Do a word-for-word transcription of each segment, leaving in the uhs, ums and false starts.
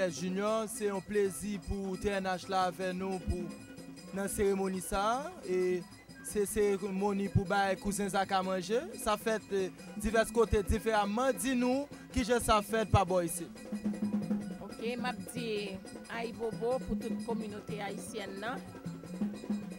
Junior, se yon plezi pou T N H la avè nou pou nan seremoni sa a. E se seremoni pou bay kouzen Zaka manje. Sa fèt, eh, divès kote diferaman. Di nou kijan sa fèt pa bò isit. Ok, m ap di ayibobo pou tout kominote ayisyèn nan.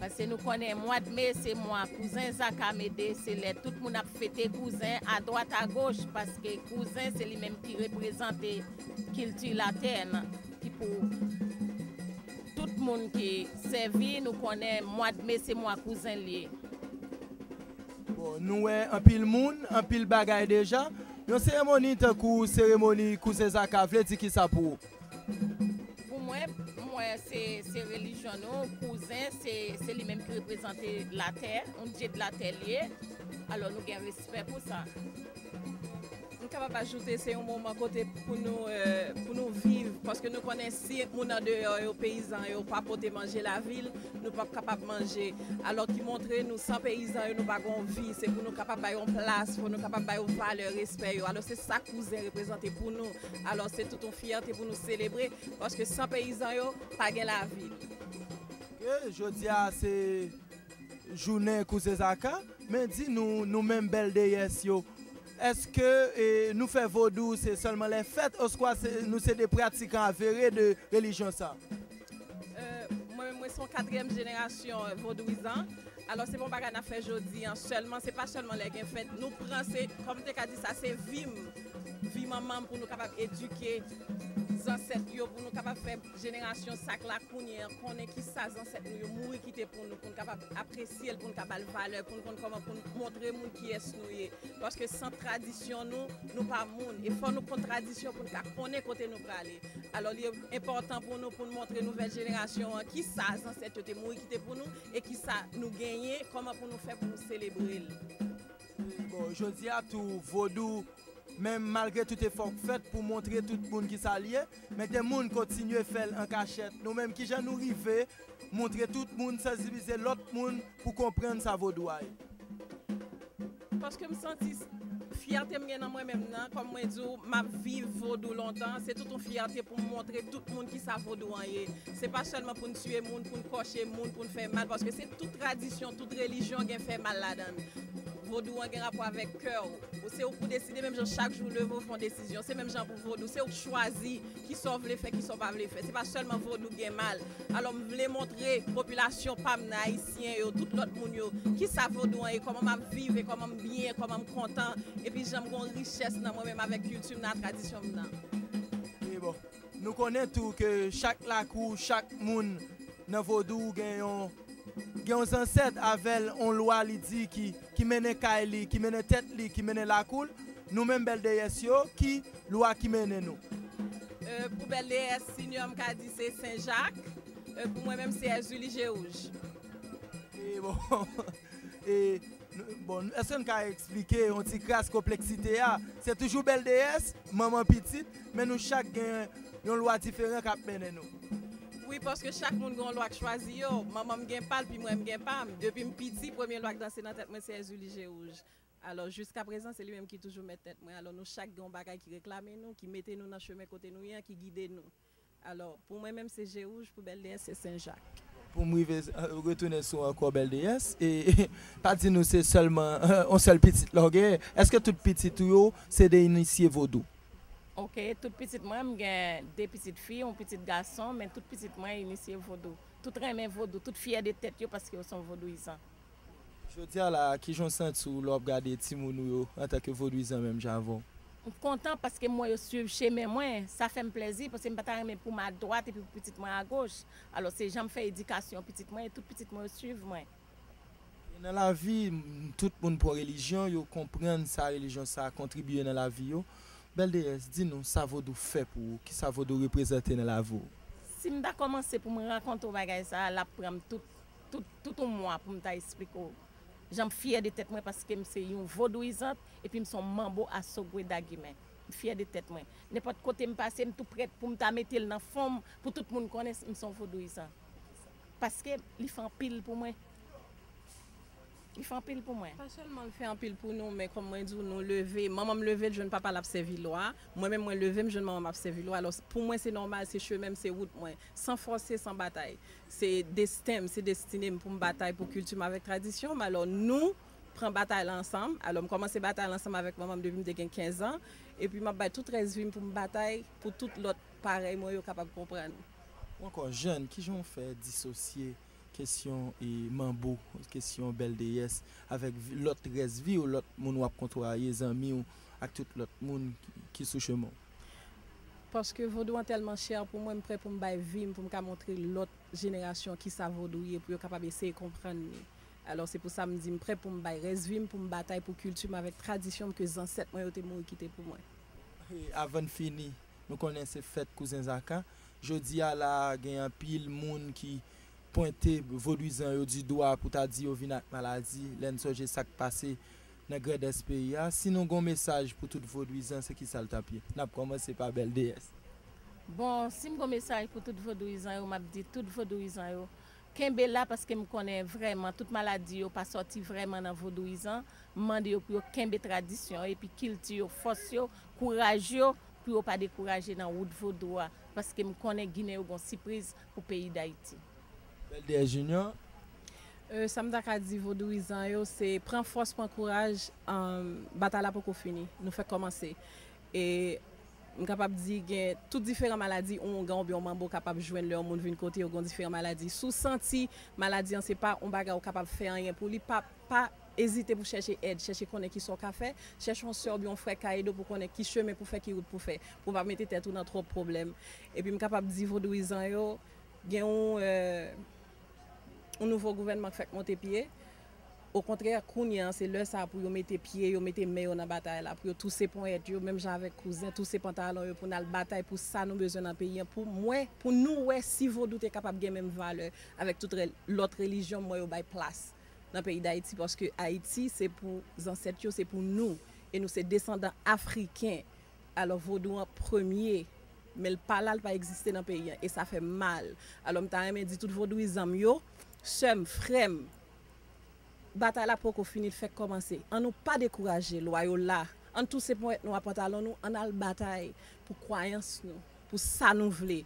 Paske nou konnen mwa de me se mwa kouzen Zaka Mede, se lè tout moun ap fete kouzen adwat agoch, paske kouzen se li menm ki reprezante kilti latè nan, ki pou tout moun ki sèvi, nou konnen mwa de me se mwa kouzen l ye. Bon, nou wè anpil moun, anpil bagay deja. Yon seremoni tankou seremoni kouzen Zaka vle di kisa pou ou? Pou mwen, mwen se, se relijyon nou, kouzen se, se li menm ki reprezante latè, yon dye de latè li ye. Alò nou gen respè pou sa. M kapab ajoute, se yon moman kote pou nou, eh, pou nou viv, paske nou konnen si moun andeyò yo, peyizan yo, pa pote manje lavil, nou p ap kapab manje. Alò ki montre nou, san peyizan yo, nou pa gon vi. Se pou nou kapab bay yon plas, pou nou kapab bay yon valè, respè yo. Alò se sa kouzen reprezante pou nou. Alò se tout yon fyète pou nou selebre, paske san peyizan yo, pa gen lavil. Ok, jodi a se jounen kouzen Zaka, men di nou, nou menm bèl deyès yo, èske, eh, nou fè vodou se sèlman lè fèt, oswa se, nou se de pratikan avere de relijyon sa? Eh, mwen menm, mwen se yon katriyèm jenerasyon vodouyizan. Alò, se pa yon bagay n ap fè jodi a sèlman, se pa sèlman lè gen fèt. Nou pran, se, kòm m te ka di sa, se vi m, vi manman m, pou nou kapab edike zansèt yo, pou nou kapab fè jenerasyon sa k la kounye a konnen kisa zansèt nou yo mouri kite pou nou, pou n kapab apresye l, pou n ka ba l valè, pou n konn kòman pou n montre moun kiyès nou ye. Paske san tradisyon nou, nou pa moun. E fò nou konn tradisyon pou n ka konnen kote nou prale. Alò, li enpòtan pou nou, pou n montre nouvèl jenerasyon an kisa zansèt yo te mouri kite pou nou e kisa nou genyen, kòman pou nou fè pou nou selebre l. Bon, jodi a tou, vodou, menm malgre tout efò k fèt pou montre tout moun kisa l ye, men gen moun kontinye fè l an kachèt. Nou menm, kijan nou rive montre tout moun, sansibilize lòt moun pou konprann sa vodou a ye? Paske m santi s-, fyète m gen nan mwen menm nan, kòm mwen di w, m ap viv vodou lontan, se tout yon fyète pou m montre tout moun kisa vodou an ye. Se pa sèlman pou n tiye moun, pou n kòche moun, pou n fè mal, paske se tout tradisyon, tout relijyon gen fè mal ladan l. Vodou an gen rapò avèk kè w. Ou se ou pou deside, menm jan chak jou w leve w fè yon desizyon. Se menm jan pou vodou, se ou k chwazi kisa w vle fè, kisa w pa vle fè. Se pa sèlman vodou gen mal. Alò, m vle montre popilasyon pa m nan, ayisyen yo, tout lòt moun yo, kisa vodou an ye, kòman m ap viv e kòman m byen, kòman m kontan, epi jan m gen yon richès nan mwen menm avèk kilti m nan, tradisyon m nan. E bon, nou konnen tou ke chak lakou, chak moun nan vodou gen yon, gen yon zansèt avè l, yon lwa li di ki, ki mennen kay li, ki mennen tèt li, ki mennen lakou l. Nou menm bèl deyès yo, ki lwa ki mennen nou? Euh, pou bèl deyès, sinyo m ka di se Sen Jak. Euh, pou mwen menm, se Èzili Je Wouj. E bon, e, nou, bon, èske n ka eksplike yon ti kras konpleksite a? Se toujou bèl deyès, manman pitit, men nou chak gen yon lwa diferan k ap mennen nou. Wi, paske chak moun gen yon lwa k chwazi yo. Manman m gen pa l, pi mwen m gen pa m. Depi m piti, premye lwa k danse nan tèt mwen, se Èzili Je Wouj. Alò, jiska prezan, se li menm ki toujou mèt tèt mwen. Alò, nou chak gen yon bagay ki reklame nou, ki mete nou nan chemen kote nou ye an, ki gide nou. Alò, pou mwen menm, se Je Wouj, pou bèl deyès, se Sen Jak. Pou m rive, euh, retounen sou ankò bèl deyès, e pa di nou se sèlman, euh, yon sèl pitit la w genyen. Èske tout pitit ou yo se de inisye vodou? Ok, tout pitit mwen, m gen de pitit fi, yon pitit gason, men tout pitit mwen inisye vodou. Tout renmen vodou, tout fyè de tèt yo paske yo se yon vodouyizan. Jodi a la, kijan w santi w lè w ap gade timoun ou yo antanke vodouyizan menm jan avè w? M kontan paske m wè yo swiv chemen mwen. Sa fè m plèzi paske m pa ta renmen pou m adwat epi pou pitit mwen agoch. Alò, se jan m fè edikasyon pitit mwen, e tout pitit mwen yo swiv mwen. E nan lavi, m, tout moun pran relijyon, yo konprann sa relijyon sa a kontribiye nan lavi yo. Bèl deyès, di nou sa vodou fè pou ou, kisa vodou reprezante nan lavi w? Si m ta kòmanse pou m rakonte w bagay sa a, l ap pran m tout, tout, tout yon mwa pou m ta esplike w jan m fyè de tèt mwen paske m se yon vodouyizant epi m se yon manbo a Sogwe Dagimè. M fyè de tèt mwen. Nenpòt kote m pase, m tou prèt pou m ta mete l nan fon m pou tout moun konnen m se yon vodouyizan. Paske li fè anpil pou mwen. Li fè anpil pou mwen. Pa sèlman l fè anpil pou nou, men kòm mwen di w, nou leve. Manman m leve, l jwenn papa l ap sèvi lwa. Mwen menm, mwen leve, m jwenn manman m ap sèvi lwa. Alò, pou mwen, se nòmal, se chemen m, se wout mwen. San fòse, san batay. Se desten m, se destine m pou m batay pou kilti m avèk tradisyon m. Alò, nou pran batay la ansanm. Alò, m kòmanse batay la ansanm avèk manman m depi m te gen kenz an. Epi m ap bay tout rès vi m pou m batay pou tout lòt parèy mwen yo kapab konprann. Ou ankò jèn, kijan w fè disosye kesyon e manbo, kesyon bèl deyès avèk vi- lòt rès vi w, lòt moun w ap kotwaye, zanmi w ak tout lòt moun ki, ki sou chemen w? Paske vodou an tèlman chè pou mwen, m prè pou m bay vi m pou m ka montre lòt jenerasyon kisa vodou ye, pou yo kapab eseye konprann li. Alò, se pou sa m di m prè pou m bay rès vi m pou m batay pou kilti m avèk tradisyon m ke zansèt mwen yo te mouri kite pou mwen. E avan n fini, nou konnen se fèt Kouzen Zaka. Jodi a la a, gen anpil moun ki pwente vodouyizan yo di dwa pou ta di yo vin ak maladi, lè n sonje sa k pase nan Grandès peyi a. Si nou gon mesaj pou tout vodouyizan, se kisa l t ap ye? N ap kòmanse pa bèl deyès. Bon, si m gon mesaj pou tout vodouyizan yo, m ap di tout vodouyizan yo, kenbe la, paske m konnen vrèman tout maladi yo pa sòti vrèman nan vodouyizan. M mande yo pou yo kenbe tradisyon yo, epi kilti yo, fòs yo, kouraj yo, pou yo pa dekouraje nan wout vodou a, paske m konnen Ginen yo gon sipriz pou peyi Dayiti. Bèl deyès Junior. Euh, sa m ta ka di vodouyizan yo, se pran fòs, pran kouraj, um, batay la poko fini. Nou fèk kòmanse. E m kapab di gen tout diferan maladi yon oungan oubyen yon manbo kapab jwenn lè yon moun vin kote yo, gen diferan maladi. Si w santi maladi an se pa yon bagay ou kapab fè anyen pou li, pa, pa ezite pou chèche èd, chèche konnen kisa w ka fè, chèche yon sè oubyen yon frè ka ede w pou konnen ki chemen pou fè, ki wout pou fè, pou w pa mete tèt ou nan twòp pwoblèm. Epi m kapab di vodouyizan yo, gen yon, euh, yon nouvo gouvènman k fèk monte pye. Okontrè, kounye a, se lè sa a pou yo mete pye yo, mete men yo nan batay la, pou yo touse ponyèt yo, menm jan avèk Kouzen, touse pantalon yo, pou n al batay pou sa nou bezwen nan peyi an, pou mwen, pou nou wè si vodou te kapab gen menm valè avèk tout rè- lòt relijyon, mwen yo bay plas nan peyi Dayiti, paske Ayiti, se pou zansèt yo, se pou nou, e nou se desandan afriken. Alò, vodou an premye, men l pa la, l pa egziste nan peyi an, e sa fè m mal. Alò, m ta renmen di tout vodouyizan m yo, sè m, frè m, batay la poko fini, l fèk kòmanse. Ann nou pa dekouraje, lwa yo la. Ann touse ponyèt nou a pantalon nou, ann al batay pou kwayans nou, pou sa nou vle.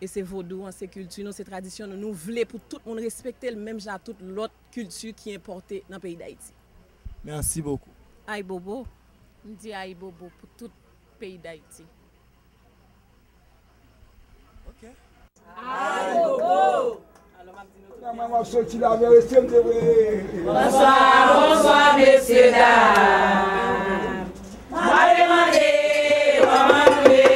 E se vodou an, se kilti nou, se tradisyon nou. Nou vle pou tout moun respekte l, menm jan ak tout lòt kilti ki enpòte nan peyi Dayiti. Merci beaucoup. Ayibobo. M di ayibobo pou tout peyi Dayiti. Ok. Ayibobo! Mwen, mwen, mwen soti la, men reste m te vre. Bonswa, bonswa, mesye, dam. Mwen te mande kòman nou ye.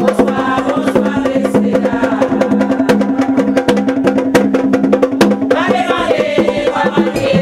Bonswa, bonswa, mesye, dam. Mwen te mande kòman nou ye.